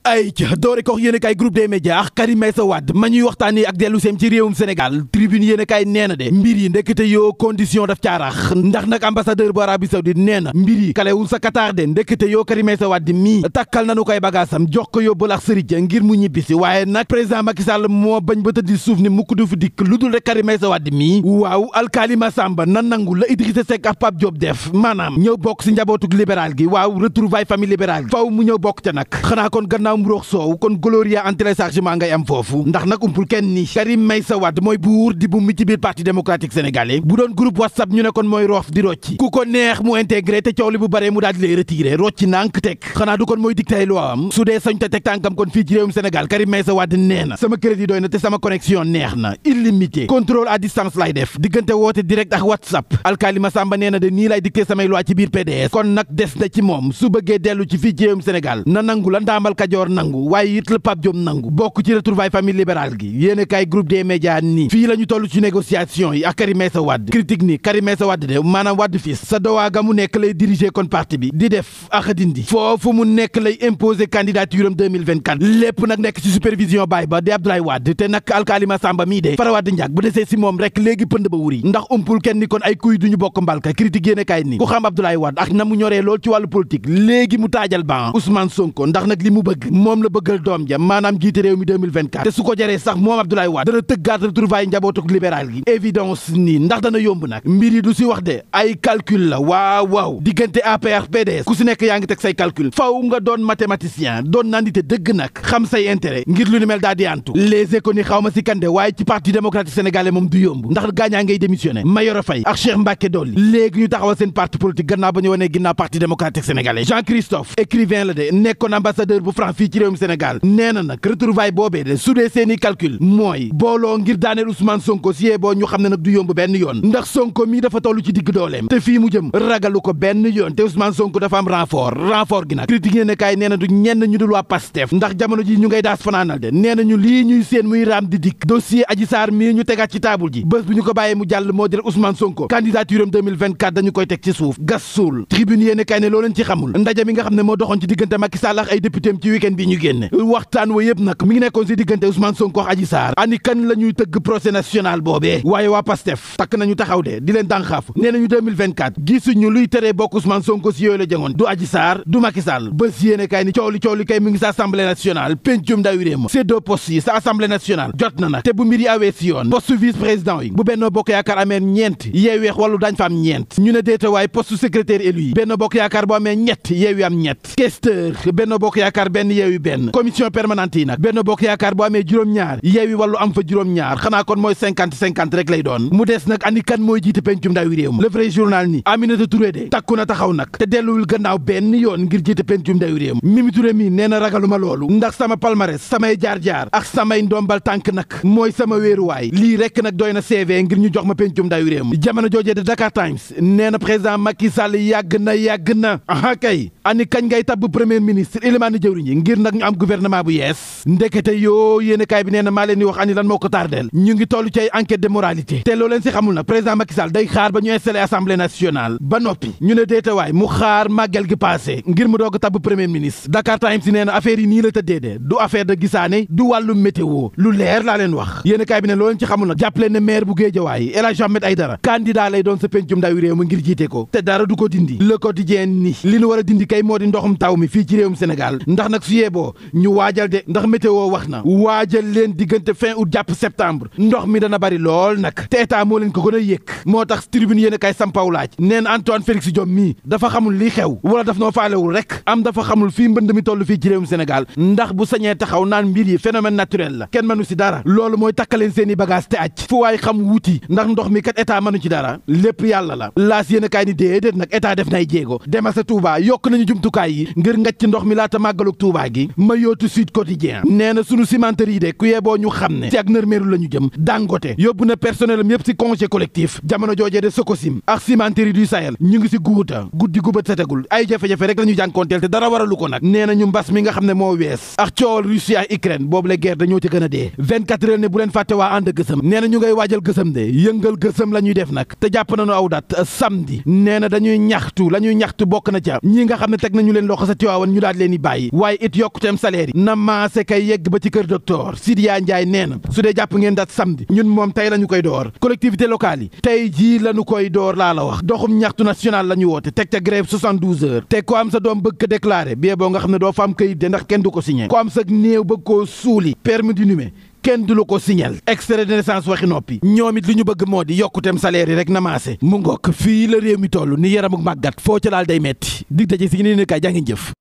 ay ca doore kox yéen a kaay groupe des médias Karim Meïssa Wade ma ñuy waxtaanee ak dellu seem ci réewum Sénégal tribune yéen a kaay nee na de mbir yi ndekete yoo condition daf caarax ndax nag ambassadeur bu Arabie Saoudite nee na mbir yi kalewul sa Qatar de ndekete yoo Karim Meïssa Wade mii takkal nanu koy bagaasam jox ko yóbbal ak sëriñ ngir mu ñibbisi waaye nag président Macky Sall moo bañ ba tëddi suuf ni mukk du fi dikk lu dul rek Karim Meïssa Wade mii waaw alkalima Samba na nangu la Idrissa Seck ak Pape Diop def maanaam ñëw bokk si njabootug libéral gi waaw retrouvailles famille libérale gi faw mu ñëw bokk ca nag xanaa kon gannaaw mburox soow kon gloria en téléchargement ngay am foofu ndax nag umpul kenn ni Karim Meïssa Wade mooy buur di bu mi ci biir parti démocratique sénégalais bu doon groupe WhatsApp ñu ne kon mooy roof di rocci ku ko neex mu intégré te coow li bu baree mu daal di lay retiré rocci nànk teg xanaa du kon mooy dictay loo am su dee sañ te teg tànkam kon fii ci réewum Sénégal Karim Meïssa Wade nee na sama crédit doy na te sama connexion neex na illimité contrôle à distance lay def diggante woote direct ak WhatsApp alkalima Samba nee na de nii lay dicté samay loi ci biir PDS kon nag des na ci moom su bëggee dellu ci fii ci réewum Sénégal na nangu la ndaamal Kajoor nangu waaye it la Pape Diop nangu bokk ci retrouvailles famille libérale gi yéen kay groupe des médias nii fii la ñu toll ci négociation yi ak Karim Meïssa Wade critique ni Karim Meïssa Wade de maanaam Wade fils sa dowaa ga mu nekk lay diriger kon parti bi di def ak dindi foofu mu nekk lay imposer candidature am 2024 lépp nag nekk ci supervision baay ba di Abdoulaye Wade te nag alkalima Samba mii de fara Wade njàk bu desee si moom rek léegi pënd ba wuri ndax umpul kenn ni kon ay kuy duñu bokk mbalka critique yéen kay ni ku xam Abdoulaye Wade ak na mu ñoree lool ci wàllu politique léegi mu taajal ban Ousmane Sonko ndax nag li mu bëgg moom la bëggal doom ja maanaam jiite réew mi 2024 te su ko jaree sax moom Abdoulaye Wade dana tëggaat retrouvailles njabootuk libéral gi évidence nii ndax dana yomb nag mbir yi du si wax de ay calcul la waaw diggante APR PDS ku si nekk yaa ngi teg say calcul faw nga doon mathématicien doon nandite dëgg nag xam say intérêt ngir lu ni mel daa di antu les économies xaw ma si kande waaye ci parti démocratique sénégalais moom du yomb ndax gaañaa ngay démissionné Mayoro Faye ak Cheikh Mbacké Dolly léegi ñu taxawal seen parti politique gannaaw ba ñu wanee ginnaaw parti démocratique sénégalais Jean-Christophe écrivain la de nekkoon ambassadeur bu France fii ci réewum Sénégal nee na nag retrouvailles boobee de su dee seeni calcul mooy booloo ngir daaneel Ousmane Sonko si yee boo ñu xam ne nag du yomb benn yoon ndax Sonko mii dafa toll ci digg dooleem te fii mu jëm ragalu ko benn yoon te Ousmane Sonko dafa am renfort gi nag critique yéen kaay nee na du ñenn ñu dul waa Pastef ndax jamono ji ñu ngay daas fanaanal de nee nañu lii ñuy seen muy raam di dikk dossier Adji Sarr mii ñu tegaat ci taabul ji bés bu ñu ko bàyyee mu jàll moo di rek Ousmane Sonko candidature am 2024 dañu koy teg ci suuf gas suul tribune yéen kaay ne loo leen ci xamul ndaje mi nga xam ne moo doxoon ci diggante Macky Sall ak ay député am ci week-end bi ñu génne waxtaan wa yëpp nag mi ngi nekkoon si diggante Ousmane Sonko ak Adji Sarr ani kan la ñuy tëgg procès national boobee waaye waa Pastef takk nañu taxaw de di leen dànxaafu nee nañu 2024 gisuñu luy teree bokk Ousmane Sonko si yooyu la jëngoon du Adji Sarr du Macky Sall bés yéene kaay ni coow li kay mu ngi sa assemblée nationale pencum ndawi réew ma ces deux postes yi sa assemblée nationale jot na nag te bu mbir yi awee si yoon poste vice président yi bu Benno Bokk Yaakaar amee ñeent Yewwi Wallu dañ fa am ñeent ñu ne déeta waaye poste secrétaire élu yi Benno Bokk Yaakaar bu amee ñett Yewwi am ñett questeur Benno Bokk Yaakaar benn Yewwi benn commission permanente yi nag Benno Bokk Yaakaar bu amee juróom-ñaar Yewwi Wallu am fa juróom-ñaar xanaa kon mooy 50-50 rek lay doon mu des nag ani kan mooy jiite pencum ndawi réew ma le vrai journal ni Aminata Touré de takku na taxaw nag te delluwul gannaaw benn yoon ngir jiite pencum ndawi réew ma Mimi Touré mi nee na ragaluma loolu ndax sama palmarès samay jaar-jaar ak samay ndombal tànk nag mooy sama wéeruwaay lii rek nag doy na CV ngir ñu jox ma pencum ndawi réew ma jamono joojee de Dakar Times nee na président Macky Sall yàgg na aha kay ani kañ ngay tabb premier ministre Elimane jëwriñ yi ngir nag ñu am gouvernement bu yees ndekete yoo yéene kaay bi nee na maa leen di wax ani lan moo ko tardeel ñu ngi toll ci ay enquête de moralité te loo leen si xamul nag président Macky Sall day xaar ba ñu installé assemblée nationale ba noppi ñu ne déetawaay mu xaar màggal gi passé ngir mu doog a tabb premier ministre Dakar Times si nee na affaire yi nii la tëddee de du affaire de gisaane du wàllu météo lu leer laa leen wax yéene kaay bi ne loo leen ci xamul nag jàpp leen ne maire bu Guédiawaye El Hadji Ahmed Aïdara candidat lay doon sa pencum ndawi réew mu ngir jiite ko te dara du ko dindi le quotidien ni li nu war a dindi kay moo di ndoxum taw mi fii ci réewum Sénégal ndax nag su yeboo ñu waajal de ndax météo wax na waajal leen diggante fin août jàpp septembre ndox mi dana bari lool nag te état moo leen ko gën a yëkk moo tax tribune yéen a kay sampaw laaj neen Antoine Félix Diome mii dafa xamul lii xew wala daf noo faalewul rek am dafa xamul fii mbënd mi toll fii ci réewum Sénégal ndax bu sañee taxaw naan mbir yi phénomène naturel la kenn mënu si dara loolu mooy takkaleen seeni bagage te aj fu waay xam wuti ndax ndox mi kat état mënu ci dara lépp yàlla la laas yéen a kaay ni déedéet nag état def nay jéego demal sa Touba yokk nañu jumtukaay yi ngir ngacc ci ndox mi laata màggalug Touba gi ma yootu Sud Quotidien nee na sunu cimenterie yi de ku yeboo ñu xam ne ci ak nërmeeru la ñu jëm Dangote yóbbu na personnel am yëpp si congé collectif jamono joojee de Sococim ak cimenterie du Sahel ñu ngi si guuta guddi gu bët setagul ay jafe-jafe rek la ñu jànkoonteel te dara waralu ko nag nee na ñu mbas mi nga xam ne moo wees ak coowal Russie ak Ukraine boobu la guerre dañoo ci gën a dee 24 heures ne bu leen fàtte waa ànd gësëm nee na ñu ngay waajal gësëm de yëngal gësëm la ñuy def nag te jàpp nañu aw dat samedi nee na dañuy ñaxtu la ñuy ñaxtu bokk na ca ñi nga xam ne teg nañu leen loxo sa Tiwaawan ñu daal leen di bàyyi waaye it yokkuteem salaire yi na maase kay yegg ba ci kër docteur Sidiya Ndiaye nee na su dee jàpp ngeen dat samedi ñun moom tey la ñu koy door collectivité locale yi tey jii la ñu koy door laa la wax doxum ñaxtu national la ñu woote teg ca grève 72 heures te ko am sa doom bëgg ko déclaré bie boo nga xam ne doo fa am kayit de ndax kenn du ko signé ko am sa néew bëgg koo suuli permis d'inhumer kenn du la ko signal extrait de naissance waxi noppi ñoom it li ñu bëgg moo di yokkuteem salaire yi rek na maase mu ngokk fii la réew mi toll ni yaramuk màggat foo ca laal day metti dig daje si ñu ne kay jaa ngeen jëf